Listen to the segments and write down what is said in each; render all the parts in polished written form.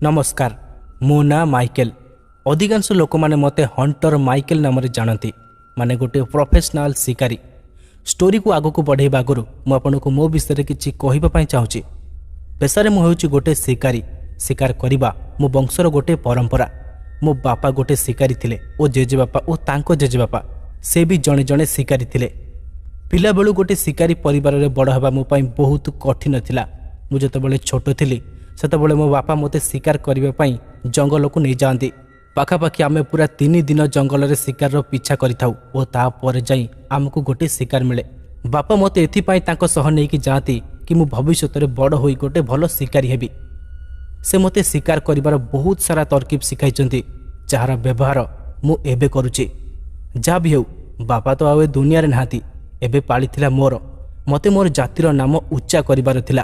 ନମସ୍କାର, ମୋ ନାଁ ମାଇକେଲ। ଅଧିକାଂଶ ଲୋକମାନେ ମୋତେ ହଣ୍ଟର ମାଇକେଲ ନାମରେ ଜାଣନ୍ତି, ମାନେ ଗୋଟିଏ ପ୍ରଫେସନାଲ ଶିକାରୀ। ଷ୍ଟୋରିକୁ ଆଗକୁ ବଢ଼େଇବା ଆଗରୁ ମୁଁ ଆପଣଙ୍କୁ ମୋ ବିଷୟରେ କିଛି କହିବା ପାଇଁ ଚାହୁଁଛି। ପେଶାରେ ମୁଁ ହେଉଛି ଗୋଟେ ଶିକାରୀ। ଶିକାର କରିବା ମୋ ବଂଶର ଗୋଟେ ପରମ୍ପରା। ମୋ ବାପା ଗୋଟେ ଶିକାରୀ ଥିଲେ ଓ ଜେଜେବାପା ଓ ତାଙ୍କ ଜେଜେବାପା ସେ ବି ଜଣେ ଜଣେ ଶିକାରୀ ଥିଲେ। ପିଲାବେଳୁ ଗୋଟେ ଶିକାରୀ ପରିବାରରେ ବଡ଼ ହେବା ମୋ ପାଇଁ ବହୁତ କଠିନ ଥିଲା। ମୁଁ ଯେତେବେଳେ ଛୋଟ ଥିଲି ସେତେବେଳେ ମୋ ବାପା ମୋତେ ଶିକାର କରିବା ପାଇଁ ଜଙ୍ଗଲକୁ ନେଇଯାଆନ୍ତି। ପାଖାପାଖି ଆମେ ପୁରା 3 ଦିନ ଜଙ୍ଗଲରେ ଶିକାରର ପିଛା କରିଥାଉ ଓ ତାପରେ ଯାଇ ଆମକୁ ଗୋଟେ ଶିକାର ମିଳେ। ବାପା ମୋତେ ଏଥିପାଇଁ ତାଙ୍କ ସହ ନେଇକି ଯାଆନ୍ତି କି ମୁଁ ଭବିଷ୍ୟତରେ ବଡ଼ ହୋଇ ଗୋଟେ ଭଲ ଶିକାରୀ ହେବି। ସେ ମୋତେ ଶିକାର କରିବାର ବହୁତ ସାରା ତରକିବ ଶିଖାଇଛନ୍ତି, ଯାହାର ବ୍ୟବହାର ମୁଁ ଏବେ କରୁଛି। ଯାହା ବି ହେଉ, ବାପା ତ ଆଉ ଏ ଦୁନିଆରେ ନାହାନ୍ତି। ଏବେ ପାଳିଥିଲା ମୋର। ମୋତେ ମୋର ଜାତିର ନାମ ଉଚ୍ଚା କରିବାର ଥିଲା।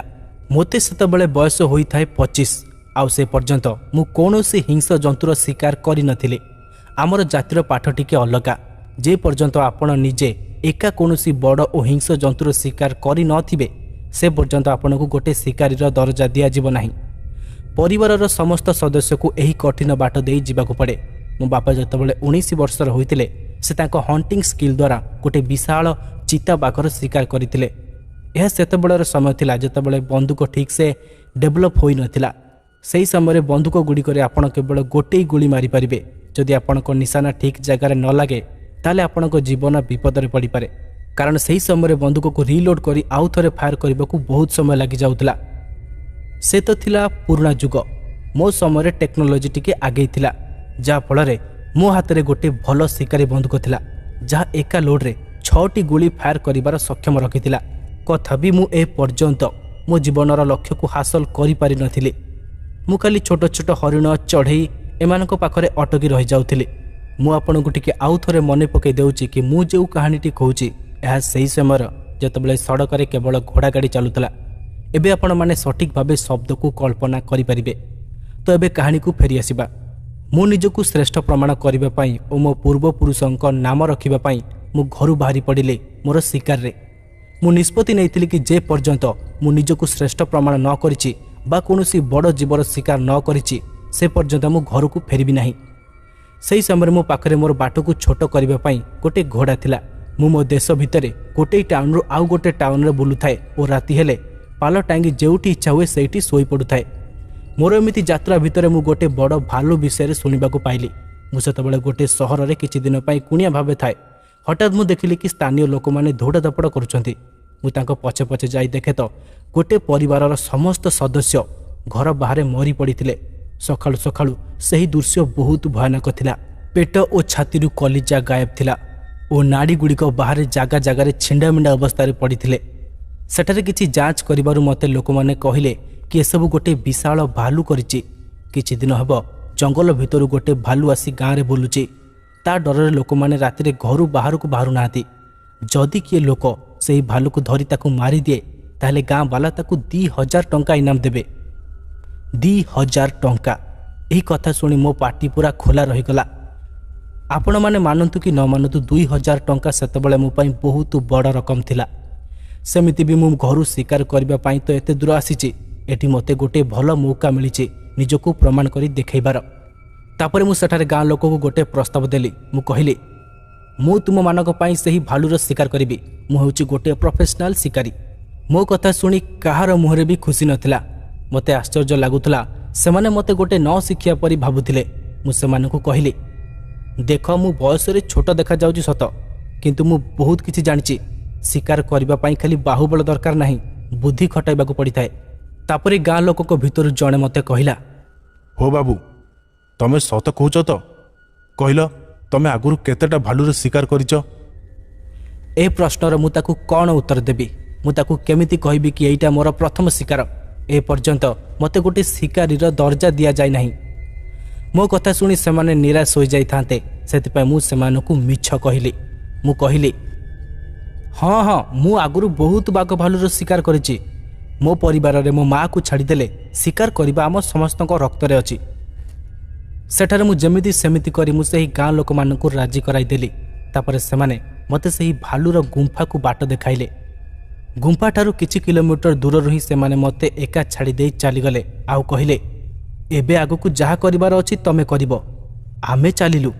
ମୋତେ ସେତେବେଳେ ବୟସ ହୋଇଥାଏ 25, ଆଉ ସେ ପର୍ଯ୍ୟନ୍ତ ମୁଁ କୌଣସି ହିଂସ୍ର ଜନ୍ତୁର ଶିକାର କରିନଥିଲି। ଆମର ଜାତିର ପାଠ ଟିକେ ଅଲଗା। ଯେ ପର୍ଯ୍ୟନ୍ତ ଆପଣ ନିଜେ ଏକା କୌଣସି ବଡ଼ ଓ ହିଂସ୍ର ଜନ୍ତୁର ଶିକାର କରିନଥିବେ, ସେ ପର୍ଯ୍ୟନ୍ତ ଆପଣଙ୍କୁ ଗୋଟେ ଶିକାରୀର ଦରଜା ଦିଆଯିବ ନାହିଁ। ପରିବାରର ସମସ୍ତ ସଦସ୍ୟକୁ ଏହି କଠିନ ବାଟ ଦେଇ ଯିବାକୁ ପଡ଼େ। ମୋ ବାପା ଯେତେବେଳେ 19 ବର୍ଷର ହୋଇଥିଲେ, ସେ ତାଙ୍କ ହଣ୍ଟିଂ ସ୍କିଲ୍ ଦ୍ୱାରା ଗୋଟେ ବିଶାଳ ଚିତାବାଘର ଶିକାର କରିଥିଲେ। ଏହା ସେତେବେଳର ସମୟ ଥିଲା ଯେତେବେଳେ ବନ୍ଧୁକ ଠିକ୍ସେ ଡେଭଲପ୍ ହୋଇନଥିଲା। ସେହି ସମୟରେ ବନ୍ଧୁକ ଗୁଡ଼ିକରେ ଆପଣ କେବଳ ଗୋଟିଏ ଗୁଳି ମାରିପାରିବେ। ଯଦି ଆପଣଙ୍କ ନିଶାନା ଠିକ୍ ଜାଗାରେ ନ ଲାଗେ, ତାହେଲେ ଆପଣଙ୍କ ଜୀବନ ବିପଦରେ ପଡ଼ିପାରେ, କାରଣ ସେହି ସମୟରେ ବନ୍ଧୁକକୁ ରିଲୋଡ୍ କରି ଆଉ ଥରେ ଫାୟାର କରିବାକୁ ବହୁତ ସମୟ ଲାଗିଯାଉଥିଲା। ସେ ତ ଥିଲା ପୁରୁଣା ଯୁଗ। ମୋ ସମୟରେ ଟେକ୍ନୋଲୋଜି ଟିକେ ଆଗେଇ ଥିଲା, ଯାହାଫଳରେ ମୋ ହାତରେ ଗୋଟେ ଭଲ ଶିକାରୀ ବନ୍ଧୁକ ଥିଲା, ଯାହା ଏକା ଲୋଡ଼ରେ 6ଟି ଗୁଳି ଫାୟାର କରିବାର ସକ୍ଷମ ରଖିଥିଲା। ତଥାପି ମୁଁ ଏ ପର୍ଯ୍ୟନ୍ତ ମୋ ଜୀବନର ଲକ୍ଷ୍ୟକୁ ହାସଲ କରିପାରିନଥିଲି। ମୁଁ ଖାଲି ଛୋଟ ଛୋଟ ହରିଣ, ଚଢ଼େଇ ଏମାନଙ୍କ ପାଖରେ ଅଟକି ରହିଯାଉଥିଲି। ମୁଁ ଆପଣଙ୍କୁ ଟିକେ ଆଉ ଥରେ ମନେ ପକାଇ ଦେଉଛି କି ମୁଁ ଯେଉଁ କାହାଣୀଟି କହୁଛି ଏହା ସେହି ସମୟର ଯେତେବେଳେ ସଡ଼କରେ କେବଳ ଘୋଡ଼ା ଗାଡ଼ି ଚାଲୁଥିଲା। ଏବେ ଆପଣମାନେ ସଠିକ୍ ଭାବେ ଶବ୍ଦକୁ କଳ୍ପନା କରିପାରିବେ। ତ ଏବେ କାହାଣୀକୁ ଫେରିଆସିବା। ମୁଁ ନିଜକୁ ଶ୍ରେଷ୍ଠ ପ୍ରମାଣ କରିବା ପାଇଁ ଓ ମୋ ପୂର୍ବପୁରୁଷଙ୍କ ନାମ ରଖିବା ପାଇଁ ମୁଁ ଘରୁ ବାହାରି ପଡ଼ିଲି ମୋର ଶିକାରରେ। ମୁଁ ନିଷ୍ପତ୍ତି ନେଇଥିଲି କି ଯେ ପର୍ଯ୍ୟନ୍ତ ମୁଁ ନିଜକୁ ଶ୍ରେଷ୍ଠ ପ୍ରମାଣ ନ କରିଛି ବା କୌଣସି ବଡ଼ ଜୀବର ଶିକାର ନ କରିଛି, ସେ ପର୍ଯ୍ୟନ୍ତ ମୁଁ ଘରକୁ ଫେରିବି ନାହିଁ। ସେହି ସମୟରେ ମୋ ପାଖରେ ମୋର ବାଟକୁ ଛୋଟ କରିବା ପାଇଁ ଗୋଟେ ଘୋଡ଼ା ଥିଲା। ମୁଁ ମୋ ଦେଶ ଭିତରେ ଗୋଟେ ଟାଉନରୁ ଆଉ ଗୋଟେ ଟାଉନରେ ବୁଲୁଥାଏ ଓ ରାତି ହେଲେ ପାଲ ଟାଙ୍ଗି ଯେଉଁଠି ଇଚ୍ଛା ହୁଏ ସେଇଠି ଶୋଇପଡ଼ୁଥାଏ। ମୋର ଏମିତି ଯାତ୍ରା ଭିତରେ ମୁଁ ଗୋଟେ ବଡ଼ ଭାଲୁ ବିଷୟରେ ଶୁଣିବାକୁ ପାଇଲି। ମୁଁ ସେତେବେଳେ ଗୋଟେ ସହରରେ କିଛି ଦିନ ପାଇଁ କୁଣିଆ ଭାବେ ଥାଏ। ହଠାତ୍ ମୁଁ ଦେଖିଲି କି ସ୍ଥାନୀୟ ଲୋକମାନେ ଦୌଡ଼ା ଧପଡ଼ କରୁଛନ୍ତି। ମୁଁ ତାଙ୍କ ପଛେ ପଛେ ଯାଇ ଦେଖେ ତ ଗୋଟେ ପରିବାରର ସମସ୍ତ ସଦସ୍ୟ ଘର ବାହାରେ ମରି ପଡ଼ିଥିଲେ। ସକାଳୁ ସକାଳୁ ସେହି ଦୃଶ୍ୟ ବହୁତ ଭୟାନକ ଥିଲା। ପେଟ ଓ ଛାତିରୁ କଲିଜା ଗାୟବ ଥିଲା ଓ ନାଡ଼ିଗୁଡ଼ିକ ବାହାରେ ଜାଗା ଜାଗାରେ ଛିଣ୍ଡାମିଣ୍ଡା ଅବସ୍ଥାରେ ପଡ଼ିଥିଲେ। ସେଠାରେ କିଛି ଯାଞ୍ଚ କରିବାରୁ ମୋତେ ଲୋକମାନେ କହିଲେ କି ଏସବୁ ଗୋଟେ ବିଶାଳ ଭାଲୁ କରିଛି। କିଛି ଦିନ ହେବ ଜଙ୍ଗଲ ଭିତରୁ ଗୋଟେ ଭାଲୁ ଆସି ଗାଁରେ ବୁଲୁଛି। ତା ଡରରେ ଲୋକମାନେ ରାତିରେ ଘରୁ ବାହାରକୁ ବାହାରୁନାହାନ୍ତି। ଯଦି କିଏ ଲୋକ ସେହି ଭାଲୁକୁ ଧରି ତାକୁ ମାରିଦିଏ, ତାହେଲେ ଗାଁ ବାଲା ତାକୁ 2000 ଟଙ୍କା ଇନାମ ଦେବେ। 2000 ଟଙ୍କା! ଏହି କଥା ଶୁଣି ମୋ ପାଟି ପୁରା ଖୋଲା ରହିଗଲା। ଆପଣମାନେ ମାନନ୍ତୁ କି ନ ମାନନ୍ତୁ, 2000 ଟଙ୍କା ସେତେବେଳେ ମୋ ପାଇଁ ବହୁତ ବଡ଼ ରକମ ଥିଲା। ସେମିତି ବି ମୁଁ ଘରୁ ଶିକାର କରିବା ପାଇଁ ତ ଏତେ ଦୂର ଆସିଛି। ଏଠି ମୋତେ ଗୋଟିଏ ଭଲ ମୌକା ମିଳିଛି ନିଜକୁ ପ୍ରମାଣ କରି ଦେଖାଇବାର। ତାପରେ ମୁଁ ସେଠାରେ ଗାଁ ଲୋକକୁ ଗୋଟେ ପ୍ରସ୍ତାବ ଦେଲି। ମୁଁ କହିଲି, ମୁଁ ତୁମମାନଙ୍କ ପାଇଁ ସେହି ଭାଲୁର ଶିକାର କରିବି। ମୁଁ ହେଉଛି ଗୋଟିଏ ପ୍ରଫେସନାଲ ଶିକାରୀ। ମୋ କଥା ଶୁଣି କାହାର ମୁହଁରେ ବି ଖୁସି ନଥିଲା। ମୋତେ ଆଶ୍ଚର୍ଯ୍ୟ ଲାଗୁଥିଲା, ସେମାନେ ମୋତେ ଗୋଟେ ନ ଶିଖିବା ପରି ଭାବୁଥିଲେ। ମୁଁ ସେମାନଙ୍କୁ କହିଲି, ଦେଖ, ମୁଁ ବୟସରେ ଛୋଟ ଦେଖାଯାଉଛି ସତ, କିନ୍ତୁ ମୁଁ ବହୁତ କିଛି ଜାଣିଛି। ଶିକାର କରିବା ପାଇଁ ଖାଲି ବାହୁବଳ ଦରକାର ନାହିଁ, ବୁଦ୍ଧି ଖଟାଇବାକୁ ପଡ଼ିଥାଏ। ତାପରେ ଗାଁ ଲୋକଙ୍କ ଭିତରୁ ଜଣେ ମୋତେ କହିଲା, ହୋ ବାବୁ, ତମେ ସତ କହୁଛ ତ? କହିଲ, ତମେ ଆଗରୁ କେତେଟା ଭାଲୁର ଶିକାର କରିଛ? ଏ ପ୍ରଶ୍ନର ମୁଁ ତାକୁ କ'ଣ ଉତ୍ତର ଦେବି? ମୁଁ ତାକୁ କେମିତି କହିବି କି ଏଇଟା ମୋର ପ୍ରଥମ ଶିକାର? ଏ ପର୍ଯ୍ୟନ୍ତ ମୋତେ ଗୋଟେ ଶିକାରୀର ଦର୍ଜା ଦିଆଯାଇ ନାହିଁ। ମୋ କଥା ଶୁଣି ସେମାନେ ନିରାଶ ହୋଇଯାଇଥାନ୍ତେ, ସେଥିପାଇଁ ମୁଁ ସେମାନଙ୍କୁ ମିଛ କହିଲି। ମୁଁ କହିଲି, ହଁ ହଁ, ମୁଁ ଆଗରୁ ବହୁତ ବାଘ ଭାଲୁର ଶିକାର କରିଛି। ମୋ ପରିବାରରେ ମୋ ମାଆକୁ ଛାଡ଼ିଦେଲେ ଶିକାର କରିବା ଆମ ସମସ୍ତଙ୍କ ରକ୍ତରେ ଅଛି। ସେଠାରେ ମୁଁ ଯେମିତି ସେମିତି କରି ମୁଁ ସେହି ଗାଁ ଲୋକମାନଙ୍କୁ ରାଜି କରାଇଦେଲି। ତାପରେ ସେମାନେ ମୋତେ ସେହି ଭାଲୁର ଗୁମ୍ଫାକୁ ବାଟ ଦେଖାଇଲେ। ଗୁମ୍ଫାଠାରୁ କିଛି କିଲୋମିଟର ଦୂରରୁ ହିଁ ସେମାନେ ମୋତେ ଏକା ଛାଡ଼ି ଦେଇ ଚାଲିଗଲେ ଆଉ କହିଲେ, ଏବେ ଆଗକୁ ଯାହା କରିବାର ଅଛି ତମେ କରିବ, ଆମେ ଚାଲିଲୁ,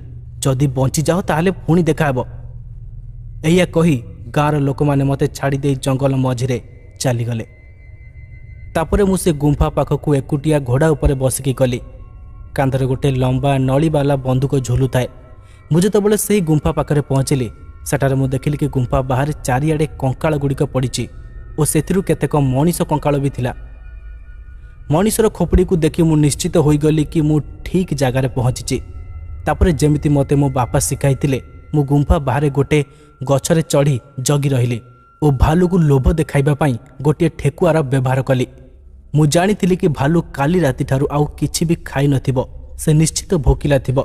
ଯଦି ବଞ୍ଚିଯାଅ ତାହେଲେ ପୁଣି ଦେଖାହେବ। ଏଇଆ କହି ଗାଁର ଲୋକମାନେ ମୋତେ ଛାଡ଼ିଦେଇ ଜଙ୍ଗଲ ମଝିରେ ଚାଲିଗଲେ। ତାପରେ ମୁଁ ସେ ଗୁମ୍ଫା ପାଖକୁ ଏକୁଟିଆ ଘୋଡ଼ା ଉପରେ ବସିକି ଗଲି। କାନ୍ଧରେ ଗୋଟେ ଲମ୍ବା ନଳିବାଲା ବନ୍ଧୁକ ଝୁଲୁଥାଏ। ମୁଁ ଯେତେବେଳେ ସେଇ ଗୁମ୍ଫା ପାଖରେ ପହଞ୍ଚିଲି, ସେଠାରେ ମୁଁ ଦେଖିଲି କି ଗୁମ୍ଫା ବାହାରେ ଚାରିଆଡ଼େ କଙ୍କାଳ ଗୁଡ଼ିକ ପଡ଼ିଛି ଓ ସେଥିରୁ କେତେକ ମଣିଷ କଙ୍କାଳ ବି ଥିଲା। ମଣିଷର ଖୋପଡ଼ିକୁ ଦେଖି ମୁଁ ନିଶ୍ଚିତ ହୋଇଗଲି କି ମୁଁ ଠିକ୍ ଜାଗାରେ ପହଞ୍ଚିଛି। ତାପରେ ଯେମିତି ମୋତେ ମୋ ବାପା ଶିଖାଇଥିଲେ, ମୁଁ ଗୁମ୍ଫା ବାହାରେ ଗୋଟେ ଗଛରେ ଚଢ଼ି ଜଗି ରହିଲି ଓ ଭାଲୁକୁ ଲୋଭ ଦେଖାଇବା ପାଇଁ ଗୋଟିଏ ଠେକୁଆର ବ୍ୟବହାର କଲି। ମୁଁ ଜାଣିଥିଲି କି ଭାଲୁ କାଲି ରାତିଠାରୁ ଆଉ କିଛି ବି ଖାଇନଥିବ, ସେ ନିଶ୍ଚିତ ଭୋକିଲା ଥିବ।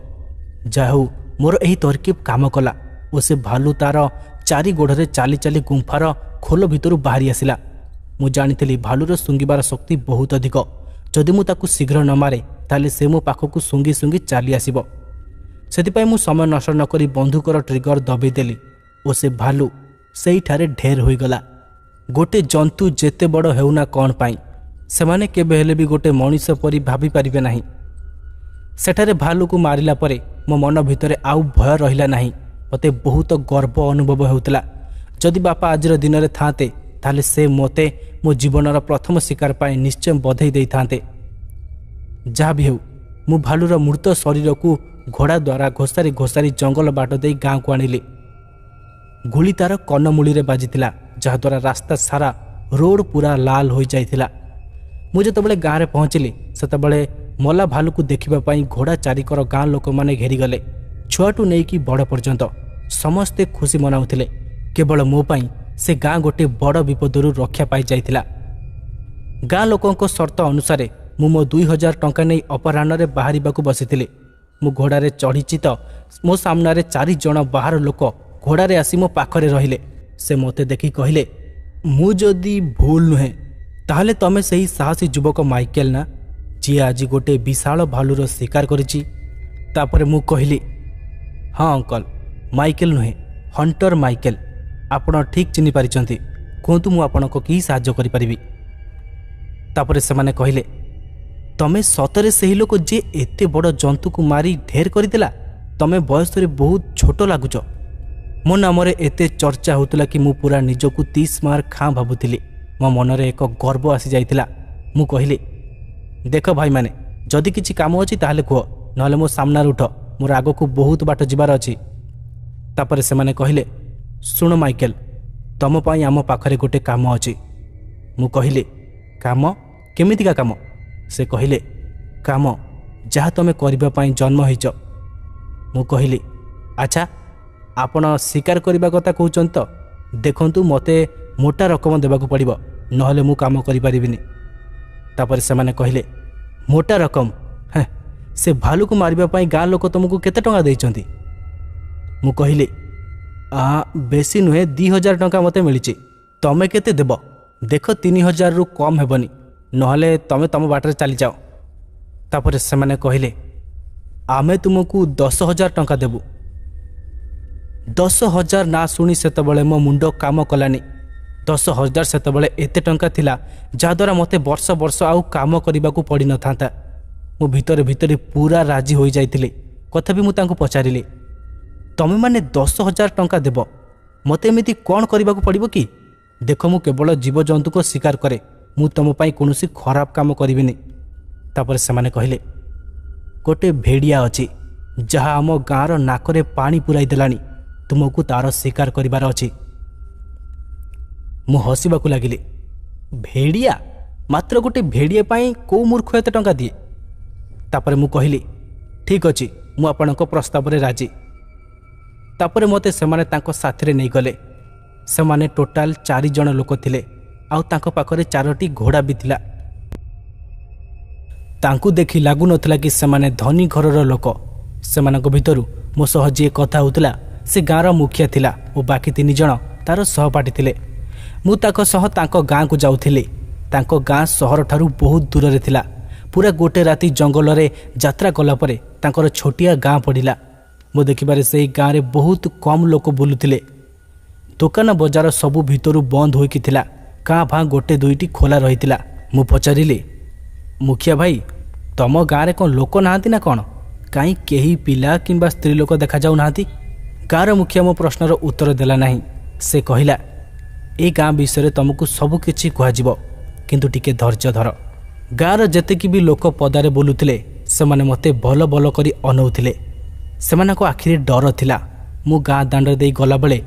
ଯାହା ହେଉ, ମୋର ଏହି ତରକିବ କାମ କଲା ଓ ସେ ଭାଲୁ ତାର ଚାରି ଗୋଡ଼ରେ ଚାଲି ଚାଲି ଗୁମ୍ଫାର ଖୋଲ ଭିତରୁ ବାହାରି ଆସିଲା। ମୁଁ ଜାଣିଥିଲି ଭାଲୁର ଶୁଙ୍ଘିବାର ଶକ୍ତି ବହୁତ ଅଧିକ। ଯଦି ମୁଁ ତାକୁ ଶୀଘ୍ର ନ ମାରେ, ତାହେଲେ ସେ ମୋ ପାଖକୁ ଶୁଙ୍ଘି ଶୁଙ୍ଘି ଚାଲି ଆସିବ। ସେଥିପାଇଁ ମୁଁ ସମୟ ନଷ୍ଟ ନକରି ବନ୍ଧୁକର ଟ୍ରିଗର ଦବେଇ ଦେଲି ଓ ସେ ଭାଲୁ ସେଇଠାରେ ଢେର ହୋଇଗଲା। ଗୋଟେ ଜନ୍ତୁ ଯେତେ ବଡ଼ ହେଉନା କ'ଣ ପାଇଁ, ସେମାନେ କେବେ ହେଲେ ବି ଗୋଟେ ମଣିଷ ପରି ଭାବିପାରିବେ ନାହିଁ। ସେଠାରେ ଭାଲୁକୁ ମାରିଲା ପରେ ମୋ ମନ ଭିତରେ ଆଉ ଭୟ ରହିଲା ନାହିଁ। ମୋତେ ବହୁତ ଗର୍ବ ଅନୁଭବ ହେଉଥିଲା। ଯଦି ବାପା ଆଜିର ଦିନରେ ଥାନ୍ତେ, ତାହେଲେ ସେ ମୋତେ ମୋ ଜୀବନର ପ୍ରଥମ ଶିକାର ପାଇଁ ନିଶ୍ଚୟ ବଧେଇ ଦେଇଥାନ୍ତେ। ଯାହା ବି ହେଉ, ମୁଁ ଭାଲୁର ମୃତ ଶରୀରକୁ ଘୋଡ଼ା ଦ୍ୱାରା ଘୋଷାରି ଘୋଷାରି ଜଙ୍ଗଲ ବାଟ ଦେଇ ଗାଁକୁ ଆଣିଲି। ଗୁଳି ତାର କନମୂଳିରେ ବାଜିଥିଲା, ଯାହାଦ୍ୱାରା ରାସ୍ତା ସାରା ରୋଡ଼ ପୁରା ଲାଲ ହୋଇଯାଇଥିଲା। ମୁଁ ଯେତେବେଳେ ଗାଁରେ ପହଞ୍ଚିଲି, ସେତେବେଳେ ମଲା ଭାଲୁକୁ ଦେଖିବା ପାଇଁ ଘୋଡ଼ା ଚାରିକର ଗାଁ ଲୋକମାନେ ଘେରିଗଲେ। ଛୁଆଠୁ ନେଇକି ବଡ଼ ପର୍ଯ୍ୟନ୍ତ ସମସ୍ତେ ଖୁସି ମନାଉଥିଲେ। କେବଳ ମୋ ପାଇଁ ସେ ଗାଁ ଗୋଟିଏ ବଡ଼ ବିପଦରୁ ରକ୍ଷା ପାଇଯାଇଥିଲା। ଗାଁ ଲୋକଙ୍କ ସର୍ତ୍ତ ଅନୁସାରେ ମୁଁ ମୋ 2000 ଟଙ୍କା ନେଇ ଅପରାହ୍ନରେ ବାହାରିବାକୁ ବସିଥିଲି। ମୁଁ ଘୋଡ଼ାରେ ଚଢ଼ିଛି ତ ମୋ ସାମ୍ନାରେ 4 ଜଣ ବାହାର ଲୋକ ଘୋଡ଼ାରେ ଆସି ମୋ ପାଖରେ ରହିଲେ। ସେ ମୋତେ ଦେଖି କହିଲେ, ମୁଁ ଯଦି ଭୁଲ ନୁହେଁ, ତାହେଲେ ତମେ ସେହି ସାହସୀ ଯୁବକ ମାଇକେଲ ନା, ଯିଏ ଆଜି ଗୋଟେ ବିଶାଳ ଭାଲୁର ଶିକାର କରିଛି? ତାପରେ ମୁଁ କହିଲି, ହଁ ଅଙ୍କଲ, ମାଇକେଲ ନୁହେଁ, ହଣ୍ଟର ମାଇକେଲ। ଆପଣ ଠିକ୍ ଚିହ୍ନି ପାରିଛନ୍ତି। କୁହନ୍ତୁ, ମୁଁ ଆପଣଙ୍କ କି ସାହାଯ୍ୟ କରିପାରିବି? ତାପରେ ସେମାନେ କହିଲେ, ତମେ ସତରେ ସେହି ଲୋକ ଯିଏ ଏତେ ବଡ଼ ଜନ୍ତୁକୁ ମାରି ଢେର କରିଦେଲା? ତମେ ବୟସରେ ବହୁତ ଛୋଟ ଲାଗୁଛ। ମୋ ନାମରେ ଏତେ ଚର୍ଚ୍ଚା ହେଉଥିଲା କି ମୁଁ ପୁରା ନିଜକୁ 30 ମାର ଖାଁ ଭାବୁଥିଲି। ମୋ ମନରେ ଏକ ଗର୍ବ ଆସିଯାଇଥିଲା। ମୁଁ କହିଲି, ଦେଖ ଭାଇମାନେ, ଯଦି କିଛି କାମ ଅଛି ତାହେଲେ କୁହ, ନହେଲେ ମୋ ସାମ୍ନାରେ ଉଠ। ମୋର ଆଗକୁ ବହୁତ ବାଟ ଯିବାର ଅଛି। ତାପରେ ସେମାନେ କହିଲେ, ଶୁଣ ମାଇକେଲ, ତମ ପାଇଁ ଆମ ପାଖରେ ଗୋଟେ କାମ ଅଛି। ମୁଁ କହିଲି, କାମ? କେମିତିକା କାମ? ସେ କହିଲେ, କାମ ଯାହା ତମେ କରିବା ପାଇଁ ଜନ୍ମ ହେଇଛ। ମୁଁ କହିଲି, ଆଚ୍ଛା, ଆପଣ ଶିକାର କରିବା କଥା କହୁଛନ୍ତି ତ? ଦେଖନ୍ତୁ, ମୋତେ ମୋଟା ରକମ ଦେବାକୁ ପଡ଼ିବ, ନହେଲେ ମୁଁ କାମ କରିପାରିବିନି। ତାପରେ ସେମାନେ କହିଲେ, ମୋଟା ରକମ? ହେଁ, ସେ ଭାଲୁକୁ ମାରିବା ପାଇଁ ଗାଁ ଲୋକ ତୁମକୁ କେତେ ଟଙ୍କା ଦେଇଛନ୍ତି? ମୁଁ କହିଲି, ବେଶୀ ନୁହେଁ, 2000 ଟଙ୍କା ମୋତେ ମିଳିଛି। ତମେ କେତେ ଦେବ? ଦେଖ, 3000ରୁ କମ୍ ହେବନି, ନହେଲେ ତମେ ତମ ବାଟରେ ଚାଲିଯାଅ। ତାପରେ ସେମାନେ କହିଲେ, ଆମେ ତୁମକୁ 10,000 ଟଙ୍କା ଦେବୁ। 10,000 ନାଁ ଶୁଣି ସେତେବେଳେ ମୋ ମୁଣ୍ଡ କାମ କଲାନି। 10,000 ସେତେବେଳେ ଏତେ ଟଙ୍କା ଥିଲା, ଯାହାଦ୍ୱାରା ମୋତେ ବର୍ଷ ବର୍ଷ ଆଉ କାମ କରିବାକୁ ପଡ଼ିନଥାନ୍ତା। ମୁଁ ଭିତରେ ଭିତରେ ପୁରା ରାଜି ହୋଇଯାଇଥିଲି। ତଥାପି ମୁଁ ତାଙ୍କୁ ପଚାରିଲି, ତମେମାନେ 10,000 ଟଙ୍କା ଦେବ, ମୋତେ ଏମିତି କ'ଣ କରିବାକୁ ପଡ଼ିବ କି? ଦେଖ, ମୁଁ କେବଳ ଜୀବଜନ୍ତୁଙ୍କ ଶିକାର କରେ। ମୁଁ ତମ ପାଇଁ କୌଣସି ଖରାପ କାମ କରିବିନି। ତାପରେ ସେମାନେ କହିଲେ, ଗୋଟେ ଭେଡ଼ିଆ ଅଛି, ଯାହା ଆମ ଗାଁର ନାକରେ ପାଣି ପୁରାଇ ଦେଲାଣି। ତୁମକୁ ତାର ଶିକାର କରିବାର ଅଛି। ମୁଁ ହସିବାକୁ ଲାଗିଲି। ଭେଡ଼ିଆ? ମାତ୍ର ଗୋଟେ ଭେଡ଼ିଆ ପାଇଁ କୋଉ ମୂର୍ଖ ଏତେ ଟଙ୍କା ଦିଏ? ତାପରେ ମୁଁ କହିଲି, ଠିକ୍ ଅଛି, ମୁଁ ଆପଣଙ୍କ ପ୍ରସ୍ତାବରେ ରାଜି। ତାପରେ ମୋତେ ସେମାନେ ତାଙ୍କ ସାଥିରେ ନେଇଗଲେ। ସେମାନେ ଟୋଟାଲ 4 ଜଣ ଲୋକ ଥିଲେ ଆଉ ତାଙ୍କ ପାଖରେ ଚାରୋଟି ଘୋଡ଼ା ବି ଥିଲା। ତାଙ୍କୁ ଦେଖି ଲାଗୁନଥିଲା କି ସେମାନେ ଧନୀ ଘରର ଲୋକ। ସେମାନଙ୍କ ଭିତରୁ ମୋ ସହ ଯିଏ କଥା ହେଉଥିଲା, ସେ ଗାଁର ମୁଖିଆ ଥିଲା ଓ ବାକି 3 ଜଣ ତାର ସହପାଠୀ ଥିଲେ। ମୁଁ ତାଙ୍କ ସହ ତାଙ୍କ ଗାଁକୁ ଯାଉଥିଲି। ତାଙ୍କ ଗାଁ ସହରଠାରୁ ବହୁତ ଦୂରରେ ଥିଲା। ପୁରା ଗୋଟେ ରାତି ଜଙ୍ଗଲରେ ଯାତ୍ରା କଲା ପରେ ତାଙ୍କର ଛୋଟିଆ ଗାଁ ପଡ଼ିଲା। ମୁଁ ଦେଖିବାରେ ସେହି ଗାଁରେ ବହୁତ କମ୍ ଲୋକ ବୁଲୁଥିଲେ। ଦୋକାନ ବଜାର ସବୁ ଭିତରୁ ବନ୍ଦ ହୋଇକି ଥିଲା। କାଁ ଭାଁ ଗୋଟେ ଦୁଇଟି ଖୋଲା ରହିଥିଲା। ମୁଁ ପଚାରିଲି, ମୁଖିଆ ଭାଇ, ତମ ଗାଁରେ କ'ଣ ଲୋକ ନାହାନ୍ତି ନା କ'ଣ? କାହିଁ କେହି ପିଲା କିମ୍ବା ସ୍ତ୍ରୀ ଲୋକ ଦେଖାଯାଉନାହାନ୍ତି। ଗାଁର ମୁଖିଆ ମୋ ପ୍ରଶ୍ନର ଉତ୍ତର ଦେଲା ନାହିଁ। ସେ କହିଲା, ଏ ଗାଁ ବିଷୟରେ ତମକୁ ସବୁକିଛି କୁହାଯିବ, କିନ୍ତୁ ଟିକେ ଧୈର୍ଯ୍ୟ ଧର। ଗାଁର ଯେତିକି ବି ଲୋକ ପଦାରେ ବୁଲୁଥିଲେ, ସେମାନେ ମୋତେ ଭଲ ଭଲ କରି ଅନଉଥିଲେ। ସେମାନଙ୍କ ଆଖିରେ ଡର ଥିଲା। ମୁଁ ଗାଁ ଦାଣ୍ଡ ଦେଇ ଗଲାବେଳେ